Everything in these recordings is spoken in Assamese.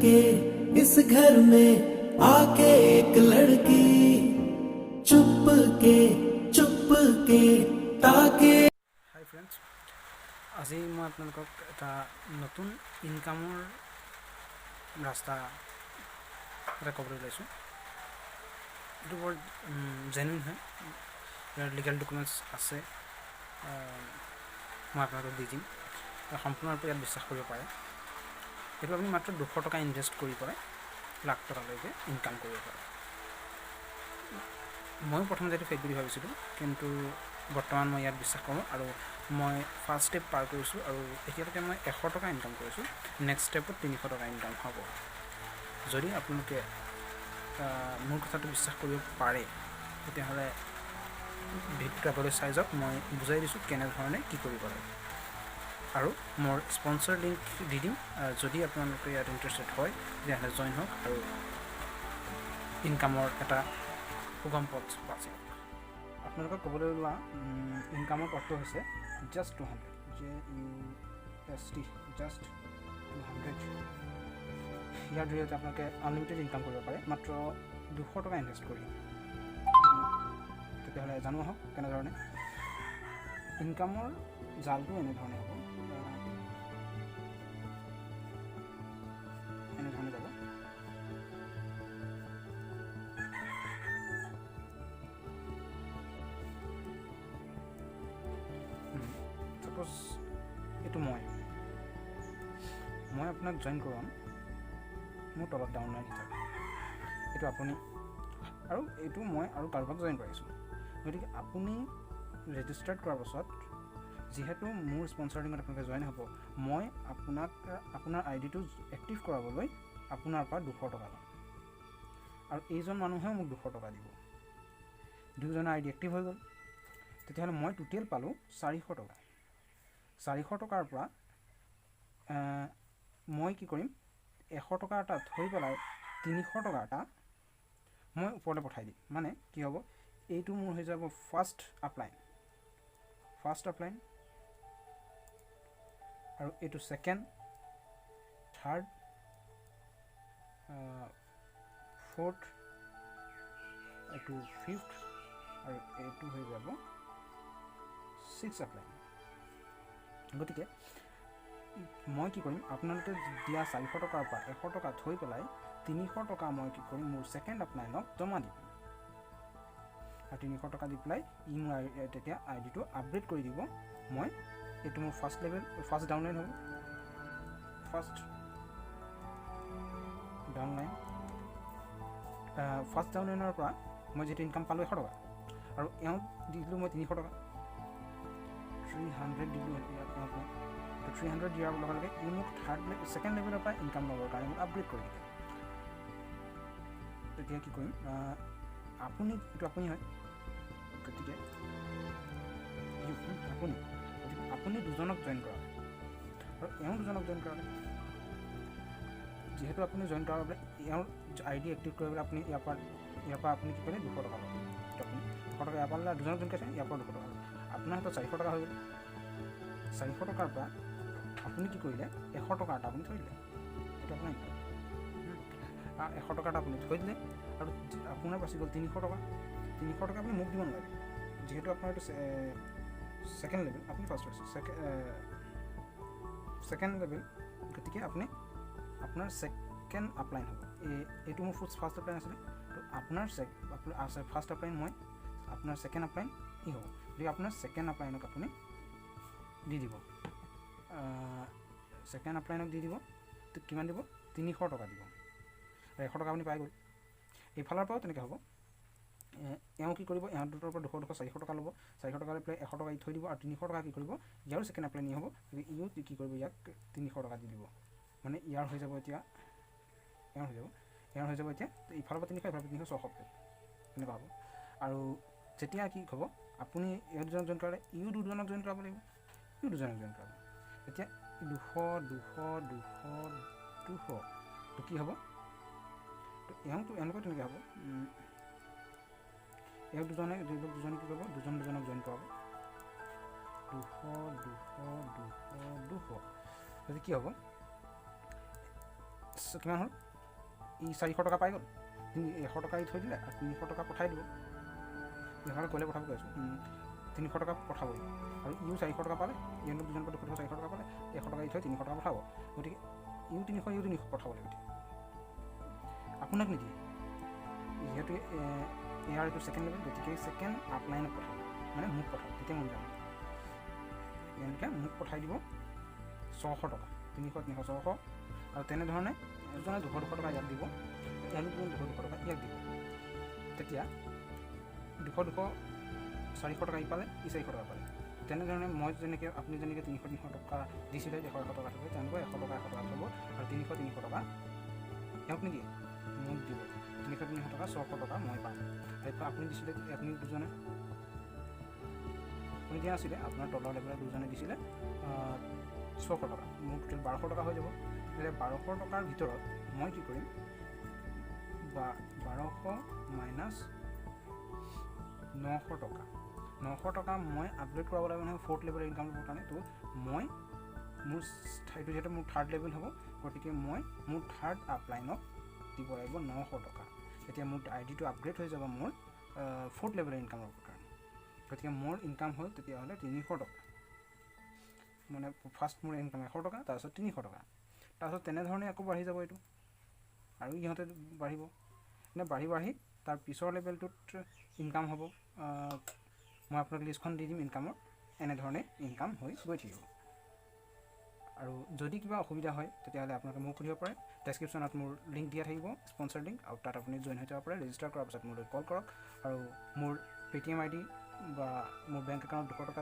के इस घर में आके एक लड़की चुप के चुप के ताके। হাই ফ্ৰেণ্ডছ, আজি মই আপোনালোকক এটা নতুন ইনকামৰ ৰাস্তা এটা ক'বলৈ ওলাইছোঁ। এইটো বৰ জেনুইন হয়। ইয়াৰ লিগেল ডকুমেণ্টছ আছে, মই আপোনালোকক দি দিম। আৰু সম্পূৰ্ণৰূপে ইয়াত বিশ্বাস কৰিব পাৰে। এইটো আপুনি মাত্ৰ 200 টকা ইনভেষ্ট কৰি পেলাই লাখ টকালৈকে ইনকাম কৰিব পাৰে। ময়ো প্ৰথমতে এইটো ফেক বুলি ভাবিছিলোঁ, কিন্তু বৰ্তমান মই ইয়াত বিশ্বাস কৰোঁ আৰু মই ফাৰ্ষ্ট ষ্টেপ পাৰ কৰিছোঁ আৰু এতিয়ালৈকে মই 100 টকা ইনকাম কৰিছোঁ। নেক্সট ষ্টেপত 300 টকা ইনকাম হ'ব। যদি আপোনালোকে মোৰ কথাটো বিশ্বাস কৰিব পাৰে, তেতিয়াহ'লে ভিডিঅ'টো আগলৈ চাই যাওক। মই বুজাই দিছোঁ কেনেধৰণে কি কৰিব লাগে আৰু মোৰ স্পনচৰ লিংক দি দিম। যদি আপোনালোকে ইয়াত ইণ্টাৰেষ্টেড হয়, তেতিয়াহ'লে জইন হওক আৰু ইনকামৰ এটা সুগম পথ বাছি লওক। আপোনালোকক ক'বলৈ ওলোৱা ইনকামৰ পথটো হৈছে জাষ্ট 200, JUST, just 200। ইয়াৰ জৰিয়তে আপোনালোকে আনলিমিটেড ইনকাম কৰিব পাৰে মাত্ৰ 200 টকা ইনভেষ্ট কৰি। তেতিয়াহ'লে জানো আহক কেনেধৰণে। ইনকামৰ জালটো এনেধৰণে হ'ব, এনেধৰণে যাব। ছাপ'জ এইটো মই আপোনাক জইন কৰোৱাম মোৰ তলত ডাউনলাইন হিচাপে। এইটো আপুনি আৰু এইটো মই আৰু কাৰোবাক জইন কৰাইছোঁ। গতিকে আপুনি ৰেজিষ্টাৰ্ড কৰাৰ পাছত, যিহেতু মোৰ স্পনচাৰ লিংকত আপোনালোকে জইন হ'ব, মই আপোনাক আপোনাৰ আই ডিটো এক্টিভ কৰাবলৈ আপোনাৰ পৰা 200 টকা ল'ম আৰু এইজন মানুহেও মোক 200 টকা দিব। দুয়োজনৰ আই ডি এক্টিভ হৈ গ'ল। তেতিয়াহ'লে মই টোটেল পালোঁ 400 টকা। 400 টকাৰ পৰা মই কি কৰিম? 100 টকা এটা থৈ পেলাই 300 টকা এটা মই ওপৰলৈ পঠাই দিম। মানে কি হ'ব? এইটো মোৰ হৈ যাব ফাৰ্ষ্ট আপলাইন, ফাৰ্ষ্ট আপলাইন আৰু এইটো ছেকেণ্ড, থাৰ্ড, ফ'ৰ্থ, এইটো ফিফ্থ আৰু এইটো হৈ যাব ছিক্স আপলাইন। গতিকে মই কি কৰিম? আপোনালোকে দিয়া 400 টকাৰ পৰা 100 টকা থৈ পেলাই 300 টকা মই কি কৰিম? মোৰ ছেকেণ্ড আপলাইনক জমা দিম আৰু 300 টকা দি পেলাই ই মোৰ তেতিয়া আই ডিটো আপগ্ৰেড কৰি দিব। মই এইটো মোৰ ফাৰ্ষ্ট লেভেল, ফাৰ্ষ্ট ডাউনলাইন হ'ব, ফাৰ্ষ্ট ডাউনলাইন। ফাৰ্ষ্ট ডাউনলাইনৰ পৰা মই যিটো ইনকাম পালোঁ 100 টকা আৰু এওঁক দিলোঁ মই 300 টকা, 300 দিলোঁ এওঁক মই। তো 300 দিয়াৰ লগে লগে ই মোক থাৰ্ড ছেকেণ্ড লেভেলৰ পৰা ইনকাম ল'বৰ কাৰণে মোক আপগ্ৰেড কৰি দিলে। তেতিয়া কি কৰিম? আপুনি, এইটো আপুনি হয়, গতিকে আপুনি, গতিকে আপুনি দুজনক জইন কৰালে আৰু এওঁ দুজনক জইন কৰালে। যিহেতু আপুনি জইন কৰাৰ বাবে এওঁৰ আই ডি এক্টিভ কৰিবলৈ আপুনি ইয়াৰ পৰা আপুনি কি কৰিলে? 200 টকা ল'লে। আপুনি 200 টকা ইয়াৰ পৰা ল'লে, দুজনক জইন কৰিছে, ইয়াৰ পৰা 200 টকা ল'লে। আপোনাৰ হাতত 400 টকা হৈ গ'ল। 400 টকাৰ পৰা আপুনি কি কৰিলে? 100 টকা এটা আপুনি থৈ দিলে। এইটো আপোনাৰ ইনকাম। 100 টকা এটা আপুনি থৈ দিলে আৰু আপোনাৰ বাচি গ'ল 300 টকা। 300 টকা আপুনি মোক দিব নালাগে। যিহেতু আপোনাৰ এইটো ছেকেণ্ড লেভেল, আপুনি ফাৰ্ষ্ট হৈছে, ছেকেণ্ড লেভেল, গতিকে আপুনি আপোনাৰ ছেকেণ্ড আপলাইন হ'ব। এইটো মোৰ ফাৰ্ষ্ট আপলাইন আছিলে, তো আপোনাৰ ফাৰ্ষ্ট আপলাইন মই, আপোনাৰ ছেকেণ্ড আপলাইন ই হ'ব। গতিকে আপোনাৰ ছেকেণ্ড আপলাইনক আপুনি দি দিব, ছেকেণ্ড আপলাইনক দি দিব। তো কিমান দিব? 300 টকা দিব আৰু 100 টকা আপুনি পাই গ'ল। এইফালৰ পৰাও তেনেকৈ হ'ব। এওঁ কি কৰিব? এওঁ দুটাৰ পৰা 200 200 400 টকা ল'ব। 400 টকা লৈ পেলাই 100 টকা ই থৈ দিব আৰু 300 টকা কি কৰিব? ইয়াৰো ছেকেণ্ড আপলাইন ই হ'ব, গতিকে ইও কি কৰিব? ইয়াক 300 টকা দি দিব। মানে ইয়াৰ হৈ যাব এতিয়া, এওঁৰ হৈ যাব, এওঁৰ হৈ যাব এতিয়া। ইফালৰ পৰা 300, ইফালৰ পৰা 300, 600 তেনেকুৱা হ'ব। আৰু যেতিয়া কি হ'ব? আপুনি এওঁ দুজনক জইন কৰালে, ইও দুজনক জইন কৰাব লাগিব, ইও দুজনক জইন কৰাব। এতিয়া 200 200 200 200, তো কি হ'ব? তো এওঁতো এওঁলোকৰ তেনেকৈ হ'ব। এওঁ দুজনে, দুজনে কি কৰিব? দুজন দুজনক জইন কৰাব। 200 200 200 200, গতিকে কি হ'ব? কিমান হ'ল? ই 400 টকা পাই গ'ল। 100 টকা ই থৈ দিলে আৰু 300 টকা পঠাই দিব। ইহঁতে ক'লে পঠাব কৈ আছোঁ, 300 টকা পঠাবই। আৰু ইও 400 টকা পালে, ইহঁতক দুজনৰ পৰা 200 200 400 টকা পালে, 100 টকা ই থৈ 300 টকা পঠাব। গতিকে ইও 300 ইও 300 পঠাব লাগিব। আপোনাক নিদিয়ে, যিহেতু ইয়াৰ এইটো ছেকেণ্ড লেভেল, গতিকে ছেকেণ্ড আপলাইনত পঠাব, মানে মোক পঠাব। তেতিয়া মই যাম, তেওঁলোকে মোক পঠাই দিব 600 টকা, 300 300 600। আৰু তেনেধৰণে এজনে 200 200 টকা ইয়াক দিব, এওঁলোক 200 200 টকা ইয়াক দিব। তেতিয়া 200 200 400 টকা ই পালে, ই 400 টকা পালে। তেনেধৰণে মই যেনেকৈ আপুনি যেনেকৈ 300 300 টকা দিছিলে, 100 100 টকা থ'ব, তেওঁলোকে 100 টকা 100 টকা থ'ব আৰু 300 300 টকা তেওঁক নিদিয়ে, মোক দিব। 300 300 টকা 600 টকা মই পাম। আপুনি দিছিলে, আপুনি দুজনে, আপুনি দিয়া নাছিলে, আপোনাৰ তলৰ লেভেলৰ দুজনে দিছিলে 600 টকা, মোৰ টোটেল 1200 টকা হৈ যাব। তেতিয়া 1200 টকাৰ ভিতৰত মই কি কৰিম, 1200 মাইনাছ 900 টকা, 900 টকা মই আপগ্ৰেড কৰাব লাগিব নহয় ফ'ৰ্থ লেভেলৰ ইনকাম ল'বৰ কাৰণে। তো মই মোৰ এইটো যিহেতু মোৰ থাৰ্ড লেভেল হ'ব, গতিকে মই মোৰ থাৰ্ড আপলাইনক দিব লাগিব 900 টকা। তেতিয়া মোৰ আই ডিটো আপগ্ৰেড হৈ যাব মোৰ ফ'ৰ্থ লেভেলৰ ইনকামৰ কাৰণে। গতিকে মোৰ ইনকাম হ'ল তেতিয়াহ'লে 300 টকা, মানে ফাৰ্ষ্ট মোৰ ইনকাম 100 টকা, তাৰপিছত 300 টকা, তাৰপিছত তেনেধৰণে আকৌ বাঢ়ি যাব এইটো, আৰু ইহঁতে বাঢ়িব, মানে বাঢ়ি বাঢ়ি তাৰ পিছৰ লেভেলটোত ইনকাম হ'ব। মই আপোনাক লিষ্টখন দি দিম ইনকামৰ, এনেধৰণে ইনকাম হৈ গৈ থাকিব। আৰু যদি কিবা অসুবিধা হয় তেতিয়াহ'লে আপোনালোকে মোক সুধিব পাৰে। ডেছক্ৰিপশ্যনত মোৰ লিংক দিয়া থাকিব, স্পনচাৰ লিংক, আৰু তাত আপুনি জইন হৈ যাব পাৰে। ৰেজিষ্টাৰ কৰাৰ পাছত মোলৈ কল কৰক আৰু মোৰ পে'টিএম আই ডি বা মোৰ বেংক একাউণ্টত 200 টকা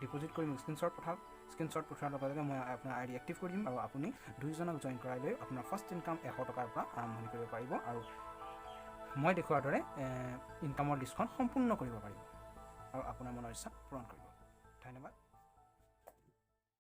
ডিপ'জিট কৰি মোক স্ক্ৰীনশ্বট পঠাওক। স্ক্ৰীনশ্বট পঠোৱাৰ লগে লগে মই আপোনাৰ আই ডি এক্টিভ কৰি দিম আৰু আপুনি দুইজনক জইন কৰাই লৈ আপোনাৰ ফাৰ্ষ্ট ইনকাম 100 টকাৰ পৰা আৰম্ভণি কৰিব পাৰিব আৰু মই দেখুওৱাৰ দৰে ইনকামৰ লিষ্টখন সম্পূৰ্ণ কৰিব পাৰিব আৰু আপোনাৰ মনৰ ইচ্ছা পূৰণ কৰিব। ধন্যবাদ।